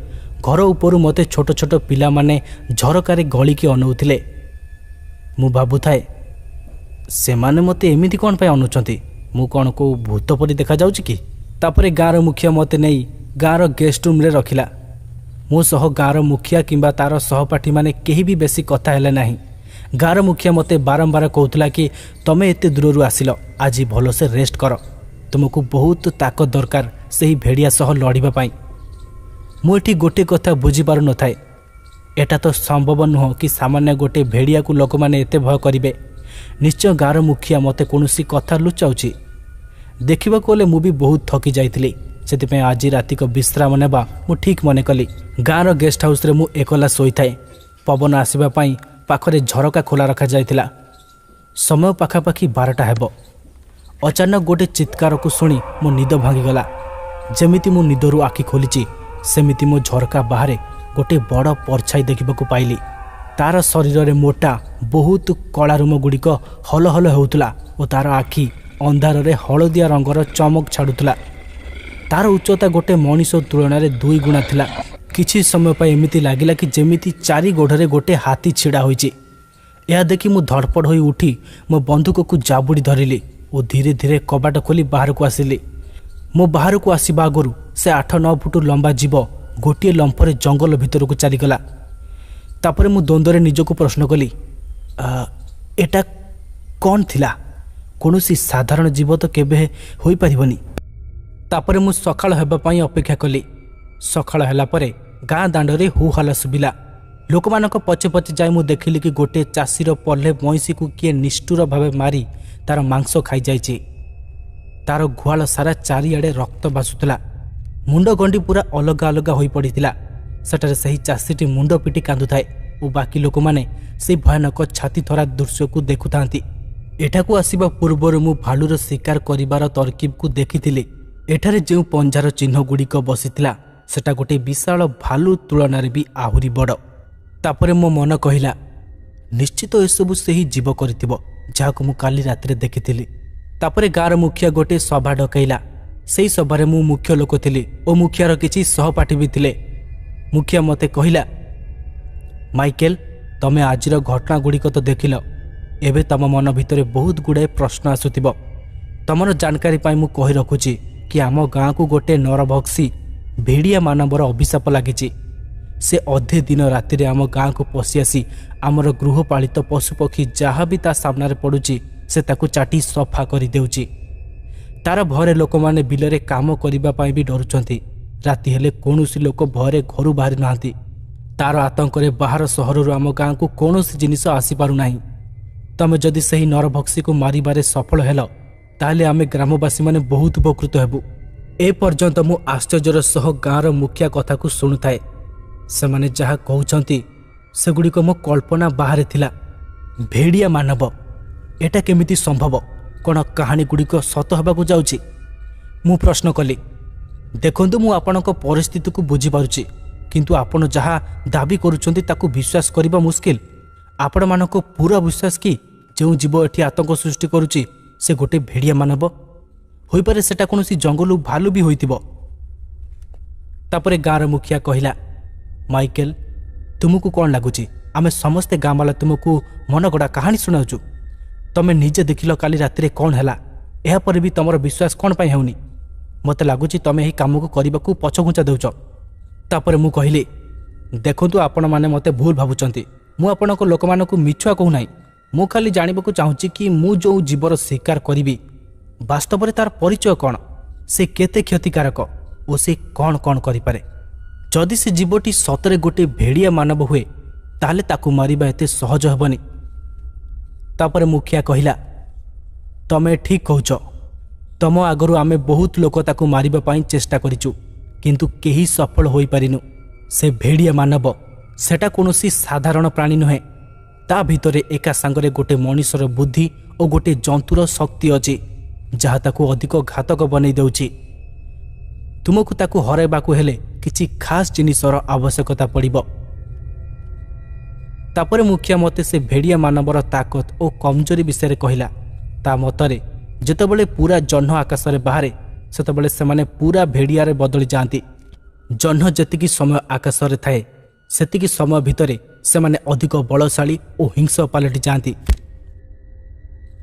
ଘର ଉପରୁ ମୋତେ ଛୋଟ ଛୋଟ ପିଲାମାନେ ଝରକାରେ ଗଳିକି ଅନଉଥିଲେ। ମୁଁ ଭାବୁଥାଏ, ସେମାନେ ମୋତେ ଏମିତି କ'ଣ ପାଇଁ ଅନଉଛନ୍ତି? ମୁଁ କ'ଣ କେଉଁ ଭୂତ ପରି ଦେଖାଯାଉଛି କି? ତାପରେ ଗାଁର ମୁଖିଆ ମୋତେ ନେଇ ଗାଁର ଗେଷ୍ଟ ରୁମ୍ରେ ରଖିଲା। ମୋ ସହ ଗାଁର ମୁଖିଆ କିମ୍ବା ତା'ର ସହପାଠୀମାନେ କେହି ବି ବେଶୀ କଥା ହେଲେ ନାହିଁ। ଗାଁର ମୁଖିଆ ମୋତେ ବାରମ୍ବାର କହୁଥିଲା କି ତମେ ଏତେ ଦୂରରୁ ଆସିଲ, ଆଜି ଭଲସେ ରେଷ୍ଟ କର, ତୁମକୁ ବହୁତ ତାକତ ଦରକାର ସେହି ଭେଡ଼ିଆ ସହ ଲଢ଼ିବା ପାଇଁ। ମୁଁ ଏଠି ଗୋଟିଏ କଥା ବୁଝିପାରୁନଥାଏ, ଏଟା ତ ସମ୍ଭବ ନୁହଁ କି ସାମାନ୍ୟ ଗୋଟିଏ ଭେଡ଼ିଆକୁ ଲୋକମାନେ ଏତେ ଭୟ କରିବେ। ନିଶ୍ଚୟ ଗାଁର ମୁଖିଆ ମୋତେ କୌଣସି କଥା ଲୁଚାଉଛି। ଦେଖିବାକୁ ଗଲେ ମୁଁ ବି ବହୁତ ଥକି ଯାଇଥିଲି, ସେଥିପାଇଁ ଆଜି ରାତିକ ବିଶ୍ରାମ ନେବା ମୁଁ ଠିକ୍ ମନେ କଲି। ଗାଁର ଗେଷ୍ଟ ହାଉସ୍ରେ ମୁଁ ଏକଲା ଶୋଇଥାଏ। ପବନ ଆସିବା ପାଇଁ ପାଖରେ ଝରକା ଖୋଲା ରଖାଯାଇଥିଲା। ସମୟ ପାଖାପାଖି 12ଟା ହେବ। ଅଚାନକ ଗୋଟେ ଚିତ୍କାରକୁ ଶୁଣି ମୋ ନିଦ ଭାଙ୍ଗିଗଲା। ଯେମିତି ମୁଁ ନିଦରୁ ଆଖି ଖୋଲିଛି, ସେମିତି ମୋ ଝରକା ବାହାରେ ଗୋଟେ ବଡ଼ ପରଛାଇ ଦେଖିବାକୁ ପାଇଲି। ତାର ଶରୀରରେ ମୋଟା ବହୁତ କଳା ରୁମ ଗୁଡ଼ିକ ହଲହଲ ହେଉଥିଲା ଓ ତାର ଆଖି ଅନ୍ଧାରରେ ହଳଦିଆ ରଙ୍ଗର ଚମକ ଛାଡ଼ୁଥିଲା। ତାର ଉଚ୍ଚତା ଗୋଟେ ମଣିଷ ତୁଳନାରେ 2 ଗୁଣା ଥିଲା। କିଛି ସମୟ ପାଇଁ ଏମିତି ଲାଗିଲା କି ଯେମିତି 4 ଗୋଡ଼ରେ ଗୋଟେ ହାତୀ ଛିଡ଼ା ହୋଇଛି। ଏହା ଦେଖି ମୁଁ ଧଡ଼ପଡ଼ ହୋଇ ଉଠି ମୋ ବନ୍ଧୁକକୁ ଜାବୁଡ଼ି ଧରିଲି ଓ ଧୀରେ ଧୀରେ କବାଟ ଖୋଲି ବାହାରକୁ ଆସିଲି। ମୋ ବାହାରକୁ ଆସିବା ଆଗରୁ ସେ 8-9 ଫୁଟ ଲମ୍ବା ଜୀବ ଗୋଟିଏ ଲମ୍ଫରେ ଜଙ୍ଗଲ ଭିତରକୁ ଚାଲିଗଲା। ତାପରେ ମୁଁ ଦ୍ୱନ୍ଦ୍ୱରେ ନିଜକୁ ପ୍ରଶ୍ନ କଲି, ଏଟା କ'ଣ ଥିଲା? କୌଣସି ସାଧାରଣ ଜୀବ ତ କେବେ ହୋଇପାରିବନି। ତାପରେ ମୁଁ ସକାଳ ହେବା ପାଇଁ ଅପେକ୍ଷା କଲି। ସକାଳ ହେଲା ପରେ ଗାଁ ଦାଣ୍ଡରେ ହୁ ହାଲା ଶୁଭିଲା। ଲୋକମାନଙ୍କ ପଛେ ପଛେ ଯାଇ ମୁଁ ଦେଖିଲି କି ଗୋଟିଏ ଚାଷୀର ପଲ୍ଲେ ମଇଁଷିକୁ କିଏ ନିଷ୍ଠୁର ଭାବେ ମାରି ତାର ମାଂସ ଖାଇଯାଇଛି। ତାର ଗୁହାଳ ସାରା ଚାରିଆଡ଼େ ରକ୍ତ ଭାସୁଥିଲା। ମୁଣ୍ଡ ଗଣ୍ଡି ପୁରା ଅଲଗା ଅଲଗା ହୋଇପଡ଼ିଥିଲା। ସେଠାରେ ସେହି ଚାଷୀଟି ମୁଣ୍ଡ ପିଟି କାନ୍ଦୁଥାଏ ଓ ବାକି ଲୋକମାନେ ସେହି ଭୟାନକ ଛାତିଥରା ଦୃଶ୍ୟକୁ ଦେଖୁଥାନ୍ତି। ଏଠାକୁ ଆସିବା ପୂର୍ବରୁ ମୁଁ ଭାଲୁର ଶିକାର କରିବାର ତରକିବକୁ ଦେଖିଥିଲି। ଏଠାରେ ଯେଉଁ ପଞ୍ଝାର ଚିହ୍ନ ଗୁଡ଼ିକ ବସିଥିଲା, ସେଟା ଗୋଟିଏ ବିଶାଳ ଭାଲୁ ତୁଳନାରେ ବି ଆହୁରି ବଡ଼। ତାପରେ ମୋ ମନ କହିଲା, ନିଶ୍ଚିତ ଏସବୁ ସେହି ଜୀବ କରିଥିବ ଯାହାକୁ ମୁଁ କାଲି ରାତିରେ ଦେଖିଥିଲି। ତାପରେ ଗାଁର ମୁଖିଆ ଗୋଟିଏ ସଭା ଡକାଇଲା। ସେହି ସଭାରେ ମୁଁ ମୁଖ୍ୟ ଲୋକ ଥିଲି ଓ ମୁଖିଆର କିଛି ସହପାଠୀ ବି ଥିଲେ। ମୁଖିଆ ମୋତେ କହିଲା, ମାଇକେଲ, ତମେ ଆଜିର ଘଟଣା ଗୁଡ଼ିକ ତ ଦେଖିଲ, ଏବେ ତମ ମନ ଭିତରେ ବହୁତ ଗୁଡ଼ାଏ ପ୍ରଶ୍ନ ଆସୁଥିବ। ତମର ଜାନକାରୀ ପାଇଁ ମୁଁ କହି ରଖୁଛି କି ଆମ ଗାଁକୁ ଗୋଟେ ନରଭକ୍ଷୀ ଭେଡ଼ିଆ ମାନବର ଅଭିଶାପ ଲାଗିଛି। ସେ ଅଧେ ଦିନ ରାତିରେ ଆମ ଗାଁକୁ ପଶି ଆସି ଆମର ଗୃହପାଳିତ ପଶୁପକ୍ଷୀ ଯାହା ବି ତା ସାମ୍ନାରେ ପଡ଼ୁଛି, ସେ ତାକୁ ଚାଟି ସଫା କରିଦେଉଛି। ତାର ଭୟରେ ଲୋକମାନେ ବିଲରେ କାମ କରିବା ପାଇଁ ବି ଡରୁଛନ୍ତି। ରାତି ହେଲେ କୌଣସି ଲୋକ ଭୟରେ ଘରୁ ବାହାରି ନାହାନ୍ତି। ତାର ଆତଙ୍କରେ ବାହାର ସହରରୁ ଆମ ଗାଁକୁ କୌଣସି ଜିନିଷ ଆସିପାରୁନାହିଁ। ତମେ ଯଦି ସେହି ନରଭକ୍ଷୀକୁ ମାରିବାରେ ସଫଳ ହେଲ, ତାହେଲେ ଆମେ ଗ୍ରାମବାସୀମାନେ ବହୁତ ଉପକୃତ ହେବୁ। ଏପର୍ଯ୍ୟନ୍ତ ମୁଁ ଆଶ୍ଚର୍ଯ୍ୟର ସହ ଗାଁର ମୁଖିଆ କଥାକୁ ଶୁଣୁଥାଏ। ସେମାନେ ଯାହା କହୁଛନ୍ତି ସେଗୁଡ଼ିକ ମୋ କଳ୍ପନା ବାହାରେ ଥିଲା। ଭେଡ଼ିଆ ମାନବ, ଏଟା କେମିତି ସମ୍ଭବ? କ'ଣ କାହାଣୀ ଗୁଡ଼ିକ ସତ ହେବାକୁ ଯାଉଛି? ମୁଁ ପ୍ରଶ୍ନ କଲି। ଦେଖନ୍ତୁ, ମୁଁ ଆପଣଙ୍କ ପରିସ୍ଥିତିକୁ ବୁଝିପାରୁଛି, କିନ୍ତୁ ଆପଣ ଯାହା ଦାବି କରୁଛନ୍ତି ତାକୁ ବିଶ୍ୱାସ କରିବା ମୁସ୍କିଲ। ଆପଣମାନଙ୍କ ପୁରା ବିଶ୍ୱାସ କି ଯେଉଁ ଜୀବ ଏଠି ଆତଙ୍କ ସୃଷ୍ଟି କରୁଛି ସେ ଗୋଟେ ଭେଡ଼ିଆ ମାନବ? ହୋଇପାରେ ସେଟା କୌଣସି ଜଙ୍ଗଲରୁ ଭାଲୁ ବି ହୋଇଥିବ। ତାପରେ ଗାଁର ମୁଖିଆ କହିଲା, ମାଇକେଲ, ତୁମକୁ କ'ଣ ଲାଗୁଛି ଆମେ ସମସ୍ତେ ଗାଁବାଲା ତୁମକୁ ମନଗଢ଼ା କାହାଣୀ ଶୁଣାଉଛୁ? ତମେ ନିଜେ ଦେଖିଲ କାଲି ରାତିରେ କ'ଣ ହେଲା। ଏହାପରେ ବି ତମର ବିଶ୍ୱାସ କ'ଣ ପାଇଁ ହେଉନି? ମୋତେ ଲାଗୁଛି ତମେ ଏହି କାମକୁ କରିବାକୁ ପଛଘୁଞ୍ଚା ଦେଉଛ। ତାପରେ ମୁଁ କହିଲି, ଦେଖନ୍ତୁ, ଆପଣମାନେ ମୋତେ ଭୁଲ ଭାବୁଛନ୍ତି। ମୁଁ ଆପଣଙ୍କ ଲୋକମାନଙ୍କୁ ମିଛୁଆ କହୁନାହିଁ। ମୁଁ ଖାଲି ଜାଣିବାକୁ ଚାହୁଁଛି କି ମୁଁ ଯେଉଁ ଜୀବର ଶିକାର କରିବି, ବାସ୍ତବରେ ତାର ପରିଚୟ କ'ଣ, ସେ କେତେ କ୍ଷତିକାରକ ଓ ସେ କ'ଣ କ'ଣ କରିପାରେ। ଯଦି ସେ ଜୀବଟି ସତରେ ଗୋଟିଏ ଭେଡ଼ିଆ ମାନବ ହୁଏ, ତାହେଲେ ତାକୁ ମାରିବା ଏତେ ସହଜ ହେବନି। ତାପରେ ମୁଖିଆ କହିଲା, ତମେ ଠିକ୍ କହୁଛ। ତମ ଆଗରୁ ଆମେ ବହୁତ ଲୋକ ତାକୁ ମାରିବା ପାଇଁ ଚେଷ୍ଟା କରିଛୁ, କିନ୍ତୁ କେହି ସଫଳ ହୋଇପାରିନୁ। ସେ ଭେଡ଼ିଆ ମାନବ ସେଟା କୌଣସି ସାଧାରଣ ପ୍ରାଣୀ ନୁହେଁ। ତା ଭିତରେ ଏକା ସାଙ୍ଗରେ ଗୋଟେ ମଣିଷର ବୁଦ୍ଧି ଓ ଗୋଟିଏ ଜନ୍ତୁର ଶକ୍ତି ଅଛି, ଯାହା ତାକୁ ଅଧିକ ଘାତକ ବନେଇ ଦେଉଛି। ତୁମକୁ ତାକୁ ହରାଇବାକୁ ହେଲେ କିଛି ଖାସ୍ ଜିନିଷର ଆବଶ୍ୟକତା ପଡ଼ିବ। ତାପରେ ମୁଖିଆ ମୋତେ ସେ ଭେଡ଼ିଆ ମାନବର ତାକତ ଓ କମଜୋରି ବିଷୟରେ କହିଲା। ତା ମତରେ ଯେତେବେଳେ ପୁରା ଜହ୍ନ ଆକାଶରେ ବାହାରେ, ସେତେବେଳେ ସେମାନେ ପୁରା ଭେଡ଼ିଆରେ ବଦଳି ଯାଆନ୍ତି। ଜହ୍ନ ଯେତିକି ସମୟ ଆକାଶରେ ଥାଏ, ସେତିକି ସମୟ ଭିତରେ ସେମାନେ ଅଧିକ ବଳଶାଳୀ ଓ ହିଂସ୍ର ପାଲଟି ଯାଆନ୍ତି।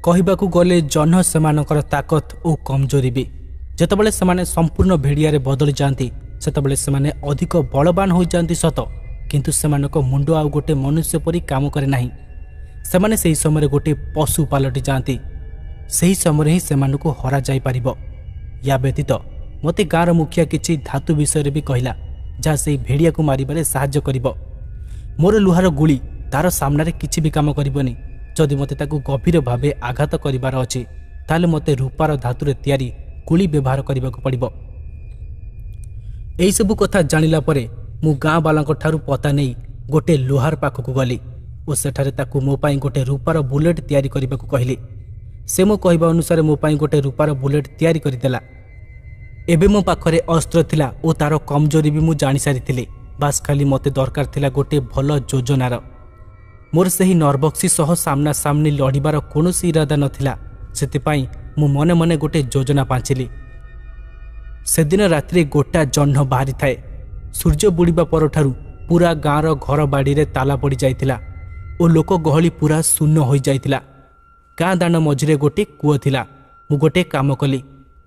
କହିବାକୁ ଗଲେ ଜହ୍ନ ସେମାନଙ୍କର ତାକତ ଓ କମଜୋରି ବି। ଯେତେବେଳେ ସେମାନେ ସମ୍ପୂର୍ଣ୍ଣ ଭେଡ଼ିଆରେ ବଦଳି ଯାଆନ୍ତି, ସେତେବେଳେ ସେମାନେ ଅଧିକ ବଳବାନ ହୋଇଯାଆନ୍ତି ସତ, କିନ୍ତୁ ସେମାନଙ୍କ ମୁଣ୍ଡ ଆଉ ଗୋଟେ ମନୁଷ୍ୟ ପରି କାମ କରେ ନାହିଁ। ସେମାନେ ସେହି ସମୟରେ ଗୋଟେ ପଶୁ ପାଲଟି ଯାଆନ୍ତି। ସେହି ସମୟରେ ହିଁ ସେମାନଙ୍କୁ ହରାଯାଇପାରିବ। ୟା ବ୍ୟତୀତ ମୋତେ ଗାଁର ମୁଖିଆ କିଛି ଧାତୁ ବିଷୟରେ ବି କହିଲା, ଯାହା ସେହି ଭେଡ଼ିଆକୁ ମାରିବାରେ ସାହାଯ୍ୟ କରିବ। ମୋର ଲୁହାର ଗୁଳି ତାର ସାମ୍ନାରେ କିଛି ବି କାମ କରିବନି। ଯଦି ମୋତେ ତାକୁ ଗଭୀର ଭାବେ ଆଘାତ କରିବାର ଅଛି, ତାହେଲେ ମୋତେ ରୂପାର ଧାତୁରେ ତିଆରି ଗୁଳି ବ୍ୟବହାର କରିବାକୁ ପଡ଼ିବ। ଏହିସବୁ କଥା ଜାଣିଲା ପରେ ମୁଁ ଗାଁବାଲାଙ୍କ ଠାରୁ ପତା ନେଇ ଗୋଟେ ଲୁହାର ପାଖକୁ ଗଲି ଓ ସେଠାରେ ତାକୁ ମୋ ପାଇଁ ଗୋଟେ ରୂପାର ବୁଲେଟ୍ ତିଆରି କରିବାକୁ କହିଲି। ସେ ମୋ କହିବା ଅନୁସାରେ ମୋ ପାଇଁ ଗୋଟେ ରୂପାର ବୁଲେଟ୍ ତିଆରି କରିଦେଲା। ଏବେ ମୋ ପାଖରେ ଅସ୍ତ୍ର ଥିଲା ଓ ତାର କମଜୋରି ବି ମୁଁ ଜାଣିସାରିଥିଲି। ବାସ୍, ଖାଲି ମୋତେ ଦରକାର ଥିଲା ଗୋଟିଏ ଭଲ ଯୋଜନାର। ମୋର ସେହି ନରଭକ୍ଷୀ ସହ ସାମ୍ନାସାମ୍ନି ଲଢ଼ିବାର କୌଣସି ଇରାଦା ନଥିଲା। ସେଥିପାଇଁ ମୁଁ ମନେ ମନେ ଗୋଟେ ଯୋଜନା ପାଞ୍ଚିଲି। ସେଦିନ ରାତିରେ ଗୋଟା ଜହ୍ନ ବାହାରିଥାଏ। ସୂର୍ଯ୍ୟ ବୁଡ଼ିବା ପରଠାରୁ ପୁରା ଗାଁର ଘର ବାଡ଼ିରେ ତାଲା ପଡ଼ିଯାଇଥିଲା ଓ ଲୋକ ଗହଳି ପୁରା ଶୂନ୍ୟ ହୋଇଯାଇଥିଲା। ଗାଁ ଦାଣ୍ଡ ମଝିରେ ଗୋଟିଏ କୂଅ ଥିଲା। ମୁଁ ଗୋଟେ କାମ କଲି।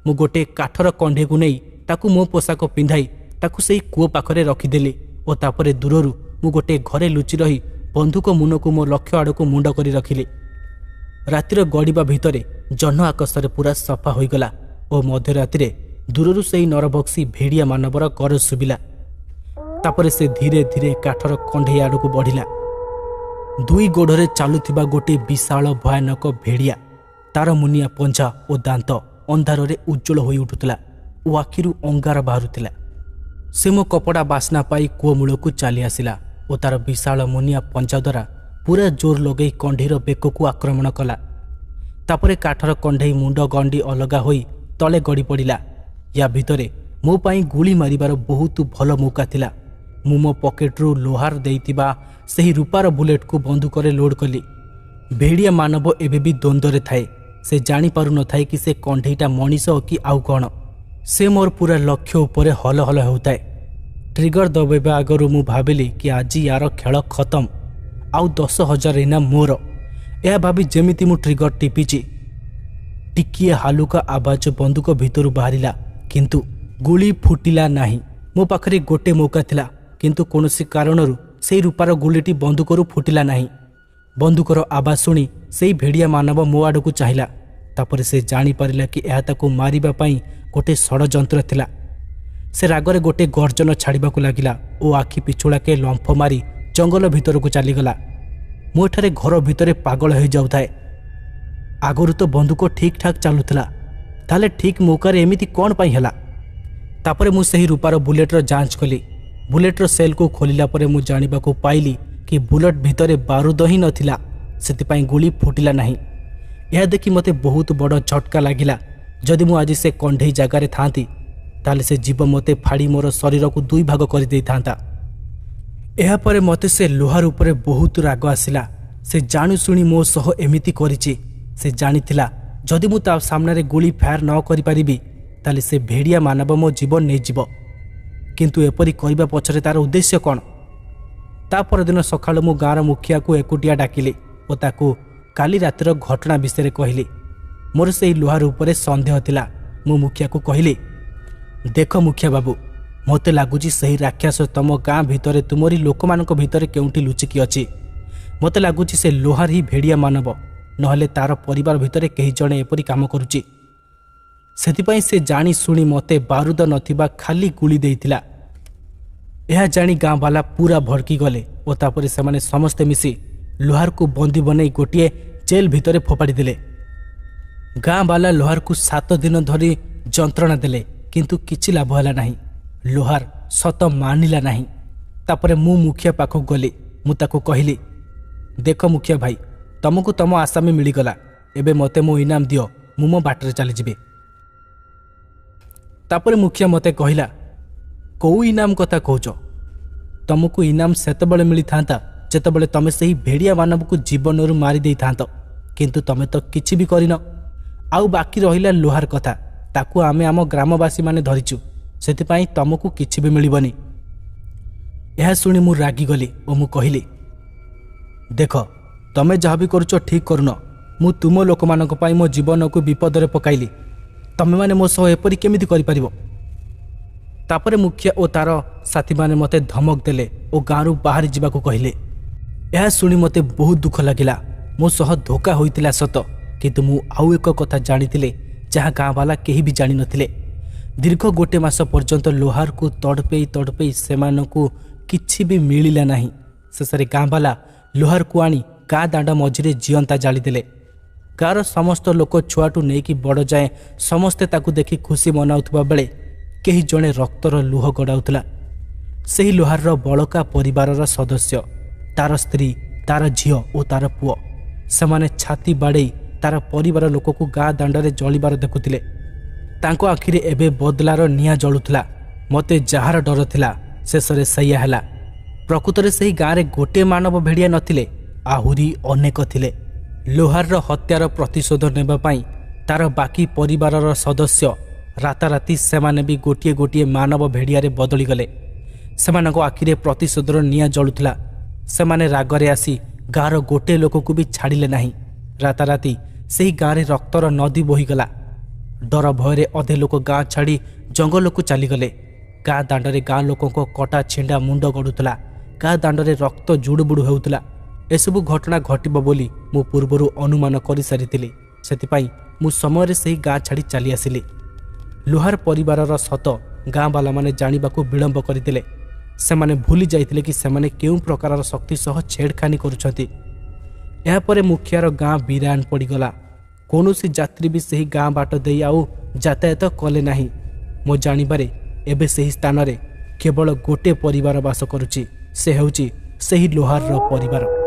ମୁଁ ଗୋଟେ କାଠର କଣ୍ଢେଇକୁ ନେଇ ତାକୁ ମୋ ପୋଷାକ ପିନ୍ଧାଇ ତାକୁ ସେଇ କୂଅ ପାଖରେ ରଖିଦେଲି ଓ ତାପରେ ଦୂରରୁ ମୁଁ ଗୋଟେ ଘରେ ଲୁଚି ରହି ବନ୍ଧୁକ ମୁନକୁ ମୋ ଲକ୍ଷ୍ୟ ଆଡ଼କୁ ମୁଣ୍ଡ କରି ରଖିଲି। ରାତିର ଗଡ଼ିବା ଭିତରେ ଜହ୍ନ ଆକାଶରେ ପୁରା ସଫା ହୋଇଗଲା ଓ ମଧ୍ୟରାତିରେ ଦୂରରୁ ସେଇ ନରଭକ୍ଷୀ ଭେଡ଼ିଆ ମାନବର ଗରଜ ଶୁଭିଲା। ତାପରେ ସେ ଧୀରେ ଧୀରେ କାଠର କଣ୍ଢେଇ ଆଡ଼କୁ ବଢ଼ିଲା। ଦୁଇ ଗୋଡ଼ରେ ଚାଲୁଥିବା ଗୋଟିଏ ବିଶାଳ ଭୟାନକ ଭେଡ଼ିଆ। ତାର ମୁନିଆ ପଞ୍ଝା ଓ ଦାନ୍ତ ଅନ୍ଧାରରେ ଉଜ୍ଜଳ ହୋଇ ଉଠୁଥିଲା ଓ ଆଖିରୁ ଅଙ୍ଗାର ବାହାରୁଥିଲା। ସେ ମୋ କପଡ଼ା ବାସ୍ନା ପାଇ କୂଅ ମୂଳକୁ ଚାଲି ଆସିଲା ଓ ତାର ବିଶାଳ ମୁନିଆ ପଞ୍ଝା ଦ୍ୱାରା ପୁରା ଜୋର ଲଗେଇ କଣ୍ଢେଇର ବେକକୁ ଆକ୍ରମଣ କଲା। ତାପରେ କାଠର କଣ୍ଢେଇ ମୁଣ୍ଡ ଗଣ୍ଡି ଅଲଗା ହୋଇ ତଳେ ଗଡ଼ି ପଡ଼ିଲା। ୟା ଭିତରେ ମୋ ପାଇଁ ଗୁଳି ମାରିବାର ବହୁତ ଭଲ ମୌକା ଥିଲା। ମୁଁ ମୋ ପକେଟରୁ ଲୋହାର ଦେଇଥିବା ସେହି ରୂପାର ବୁଲେଟକୁ ବନ୍ଧୁକରେ ଲୋଡ୍ କଲି। ଭେଡ଼ିଆ ମାନବ ଏବେ ବି ଦ୍ୱନ୍ଦ୍ୱରେ ଥାଏ। ସେ ଜାଣିପାରୁନଥାଏ କି ସେ କଣ୍ଢେଇଟା ମଣିଷ କି ଆଉ କ'ଣ। ସେ ମୋର ପୁରା ଲକ୍ଷ୍ୟ ଉପରେ ହଲ ହଲ ହେଉଥାଏ। ଟ୍ରିଗର ଦବାଇବା ଆଗରୁ ମୁଁ ଭାବିଲି କି ଆଜି ୟାର ଖେଳ ଖତମ, ଆଉ 10,000 ଇନାମ ମୋର। ଏହା ଭାବି ଯେମିତି ମୁଁ ଟ୍ରିଗର ଟିପିଛି, ଟିକିଏ ହାଲୁକା ଆବାଜ ବନ୍ଧୁକ ଭିତରୁ ବାହାରିଲା, କିନ୍ତୁ ଗୁଳି ଫୁଟିଲା ନାହିଁ। ମୋ ପାଖରେ ଗୋଟେ ମୌକା ଥିଲା, କିନ୍ତୁ କୌଣସି କାରଣରୁ ସେଇ ରୂପାର ଗୁଳିଟି ବନ୍ଧୁକରୁ ଫୁଟିଲା ନାହିଁ। ବନ୍ଧୁକର ଆବାଜ ଶୁଣି ସେଇ ଭେଡ଼ିଆ ମାନବ ମୋ ଆଡ଼କୁ ଚାହିଁଲା। ତାପରେ ସେ ଜାଣିପାରିଲା କି ଏହା ତାକୁ ମାରିବା ପାଇଁ ଗୋଟେ ଷଡ଼ଯନ୍ତ୍ର ଥିଲା। ସେ ରାଗରେ ଗୋଟେ ଗର୍ଜନ ଛାଡ଼ିବାକୁ ଲାଗିଲା ଓ ଆଖି ପିଛୁଳାକେ ଲମ୍ଫ ମାରି ଜଙ୍ଗଲ ଭିତରକୁ ଚାଲିଗଲା। ମୁଁ ଏଠାରେ ଘର ଭିତରେ ପାଗଳ ହୋଇଯାଉଥାଏ। ଆଗରୁ ତ ବନ୍ଧୁକ ଠିକ୍ ଠାକ୍ ଚାଲୁଥିଲା, ତାହେଲେ ଠିକ୍ ମୌକାରେ ଏମିତି କ'ଣ ପାଇଁ ହେଲା? ତାପରେ ମୁଁ ସେହି ରୂପାର ବୁଲେଟ୍ର ଯାଞ୍ଚ କଲି। ବୁଲେଟ୍ର ସେଲ୍କୁ ଖୋଲିଲା ପରେ ମୁଁ ଜାଣିବାକୁ ପାଇଲି କି ବୁଲେଟ୍ ଭିତରେ ବାରୁଦ ହିଁ ନଥିଲା, ସେଥିପାଇଁ ଗୁଳି ଫୁଟିଲା ନାହିଁ। ଏହା ଦେଖି ମୋତେ ବହୁତ ବଡ଼ ଝଟକା ଲାଗିଲା। ଯଦି ମୁଁ ଆଜି ସେ କଣ୍ଢେଇ ଜାଗାରେ ଥାଆନ୍ତି, ତାହେଲେ ସେ ଜୀବ ମୋତେ ଫାଡ଼ି ମୋର ଶରୀରକୁ ଦୁଇ ଭାଗ କରିଦେଇଥାନ୍ତା। ଏହାପରେ ମୋତେ ସେ ଲୁହାର ଉପରେ ବହୁତ ରାଗ ଆସିଲା। ସେ ଜାଣିଶୁଣି ମୋ ସହ ଏମିତି କରିଛି। ସେ ଜାଣିଥିଲା ଯଦି ମୁଁ ତା ସାମ୍ନାରେ ଗୁଳି ଫାୟାର ନ କରିପାରିବି, ତାହେଲେ ସେ ଭେଡ଼ିଆ ମାନବ ମୋ ଜୀବନ ନେଇଯିବ। କିନ୍ତୁ ଏପରି କରିବା ପଛରେ ତାର ଉଦ୍ଦେଶ୍ୟ କ'ଣ? ତା ପରଦିନ ସକାଳୁ ମୁଁ ଗାଁର ମୁଖିଆକୁ ଏକୁଟିଆ ଡାକିଲି ଓ ତାକୁ କାଲି ରାତିର ଘଟଣା ବିଷୟରେ କହିଲି। ମୋର ସେଇ ଲୁହାର ଉପରେ ସନ୍ଦେହ ଥିଲା। ମୁଁ ମୁଖିଆକୁ କହିଲି, ଦେଖ ମୁଖିଆ ବାବୁ, ମୋତେ ଲାଗୁଛି ସେହି ରାକ୍ଷସ ତମ ଗାଁ ଭିତରେ ତୁମରି ଲୋକମାନଙ୍କ ଭିତରେ କେଉଁଠି ଲୁଚିକି ଅଛି। ମୋତେ ଲାଗୁଛି ସେ ଲୋହାର ହିଁ ଭେଡ଼ିଆ ମାନବ, ନହେଲେ ତାର ପରିବାର ଭିତରେ କେହି ଜଣେ ଏପରି କାମ କରୁଛି। ସେଥିପାଇଁ ସେ ଜାଣିଶୁଣି ମୋତେ ବାରୁଦ ନଥିବା ଖାଲି ଗୁଳି ଦେଇଥିଲା। ଏହା ଜାଣି ଗାଁବାଲା ପୁରା ଭଡ଼କି ଗଲେ ଓ ତାପରେ ସେମାନେ ସମସ୍ତେ ମିଶି ଲୋହାରକୁ ବନ୍ଦୀ ବନେଇ ଗୋଟିଏ ଜେଲ୍ ଭିତରେ ଫୋପାଡ଼ି ଦେଲେ। ଗାଁବାଲା ଲୋହାରକୁ 7 ଦିନ ଧରି ଯନ୍ତ୍ରଣା ଦେଲେ, କିନ୍ତୁ କିଛି ଲାଭ ହେଲା ନାହିଁ। ଲୋହାର ସତ ମାନିଲା ନାହିଁ। ତାପରେ ମୁଁ ମୁଖିଆ ପାଖକୁ ଗଲି। ମୁଁ ତାକୁ କହିଲି, ଦେଖ ମୁଖିଆ ଭାଇ, ତମକୁ ତମ ଆସାମୀ ମିଳିଗଲା। ଏବେ ମୋତେ ମୋ ଇନାମ ଦିଅ, ମୁଁ ମୋ ବାଟରେ ଚାଲିଯିବି। ତାପରେ ମୁଖିଆ ମୋତେ କହିଲା, କେଉଁ ଇନାମ କଥା କହୁଛ? ତମକୁ ଇନାମ ସେତେବେଳେ ମିଳିଥାନ୍ତା ଯେତେବେଳେ ତମେ ସେହି ଭେଡ଼ିଆ ମାନବକୁ ଜୀବନରୁ ମାରି ଦେଇଥାନ୍ତ, କିନ୍ତୁ ତମେ ତ କିଛି ବି କରିନ। ଆଉ ବାକି ରହିଲା ଲୁହାର କଥା, ତାକୁ ଆମେ ଆମ ଗ୍ରାମବାସୀମାନେ ଧରିଛୁ, ସେଥିପାଇଁ ତମକୁ କିଛି ବି ମିଳିବନି। ଏହା ଶୁଣି ମୁଁ ରାଗିଗଲି ଓ ମୁଁ କହିଲି, ଦେଖ, ତମେ ଯାହା ବି କରୁଛ ଠିକ୍ କରୁନ। ମୁଁ ତୁମ ଲୋକମାନଙ୍କ ପାଇଁ ମୋ ଜୀବନକୁ ବିପଦରେ ପକାଇଲି, ତମେମାନେ ମୋ ସହ ଏପରି କେମିତି କରିପାରିବ? ତାପରେ ମୁଖିଆ ଓ ତାର ସାଥୀମାନେ ମୋତେ ଧମକ ଦେଲେ ଓ ଗାଁରୁ ବାହାରି ଯିବାକୁ କହିଲେ। ଏହା ଶୁଣି ମୋତେ ବହୁତ ଦୁଃଖ ଲାଗିଲା। ମୋ ସହ ଧୋକା ହୋଇଥିଲା ସତ, କିନ୍ତୁ ମୁଁ ଆଉ ଏକ କଥା ଜାଣିଥିଲି ଯାହା ଗାଁବାଲା କେହି ବି ଜାଣିନଥିଲେ। ଦୀର୍ଘ ଗୋଟେ ମାସ ପର୍ଯ୍ୟନ୍ତ ଲୋହାରକୁ ତଡ଼ପେଇ ତଡ଼ପେଇ ସେମାନଙ୍କୁ କିଛି ବି ମିଳିଲା ନାହିଁ। ଶେଷରେ ଗାଁବାଲା ଲୋହାରକୁ ଆଣି ଗାଁ ଦାଣ୍ଡ ମଝିରେ ଜିଅନ୍ତା ଜାଳିଦେଲେ। ଗାଁର ସମସ୍ତ ଲୋକ ଛୁଆଠୁ ନେଇକି ବଡ଼ ଯାଏଁ ସମସ୍ତେ ତାକୁ ଦେଖି ଖୁସି ମନାଉଥିବା ବେଳେ କେହି ଜଣେ ରକ୍ତର ଲୁହ ଗଡ଼ାଉଥିଲା। ସେହି ଲୋହାରର ବଳକା ପରିବାରର ସଦସ୍ୟ, ତାର ସ୍ତ୍ରୀ, ତାର ଝିଅ ଓ ତାର ପୁଅ, ସେମାନେ ଛାତି ବାଡ଼େଇ ତାର ପରିବାର ଲୋକକୁ ଗାଁ ଦାଣ୍ଡରେ ଜଳିବାର ଦେଖୁଥିଲେ। ତାଙ୍କ ଆଖିରେ ଏବେ ବଦଲାର ନିଆଁ ଜଳୁଥିଲା। ମୋତେ ଯାହାର ଡର ଥିଲା ଶେଷରେ ସେଇଆ ହେଲା। ପ୍ରକୃତରେ ସେହି ଗାଁରେ ଗୋଟିଏ ମାନବ ଭେଡ଼ିଆ ନଥିଲେ, ଆହୁରି ଅନେକ ଥିଲେ। ଲୋହାରର ହତ୍ୟାର ପ୍ରତିଶୋଧ ନେବା ପାଇଁ ତାର ବାକି ପରିବାରର ସଦସ୍ୟ ରାତାରାତି ସେମାନେ ବି ଗୋଟିଏ ଗୋଟିଏ ମାନବ ଭେଡ଼ିଆରେ ବଦଳିଗଲେ। ସେମାନଙ୍କ ଆଖିରେ ପ୍ରତିଶୋଧର ନିଆଁ ଜଳୁଥିଲା। ସେମାନେ ରାଗରେ ଆସି ଗାଁର ଗୋଟିଏ ଲୋକକୁ ବି ଛାଡ଼ିଲେ ନାହିଁ। ରାତାରାତି ସେହି ଗାଁରେ ରକ୍ତର ନଦୀ ବୋହିଗଲା। ଡର ଭୟରେ ଅଧେ ଲୋକ ଗାଁ ଛାଡ଼ି ଜଙ୍ଗଲକୁ ଚାଲିଗଲେ। ଗାଁ ଦାଣ୍ଡରେ ଗାଁ ଲୋକଙ୍କ କଟା ଛିଣ୍ଡା ମୁଣ୍ଡ ଗଡ଼ୁଥିଲା। ଗାଁ ଦାଣ୍ଡରେ ରକ୍ତ ଜୁଡ଼ୁବୁଡ଼ୁ ହେଉଥିଲା। ଏସବୁ ଘଟଣା ଘଟିବ ବୋଲି ମୁଁ ପୂର୍ବରୁ ଅନୁମାନ କରିସାରିଥିଲି। ସେଥିପାଇଁ ମୁଁ ସମୟରେ ସେହି ଗାଁ ଛାଡ଼ି ଚାଲି ଆସିଲି। ଲୁହାର ପରିବାରର ସତ ଗାଁବାଲାମାନେ ଜାଣିବାକୁ ବିଳମ୍ବ କରିଦେଲେ। ସେମାନେ ଭୁଲି ଯାଇଥିଲେ କି ସେମାନେ କେଉଁ ପ୍ରକାରର ଶକ୍ତି ସହ ଛେଡ଼ଖାନି କରୁଛନ୍ତି। ଏହାପରେ ମୁଖିଆର ଗାଁ ବିରାନ ପଡ଼ିଗଲା। କୌଣସି ଯାତ୍ରୀ ବି ସେହି ଗାଁ ବାଟ ଦେଇ ଆଉ ଯାତାୟାତ କଲେ ନାହିଁ। ମୋ ଜାଣିବାରେ ଏବେ ସେହି ସ୍ଥାନରେ କେବଳ ଗୋଟିଏ ପରିବାର ବାସ କରୁଛି, ସେ ହେଉଛି ସେହି ଲୋହାରର ପରିବାର।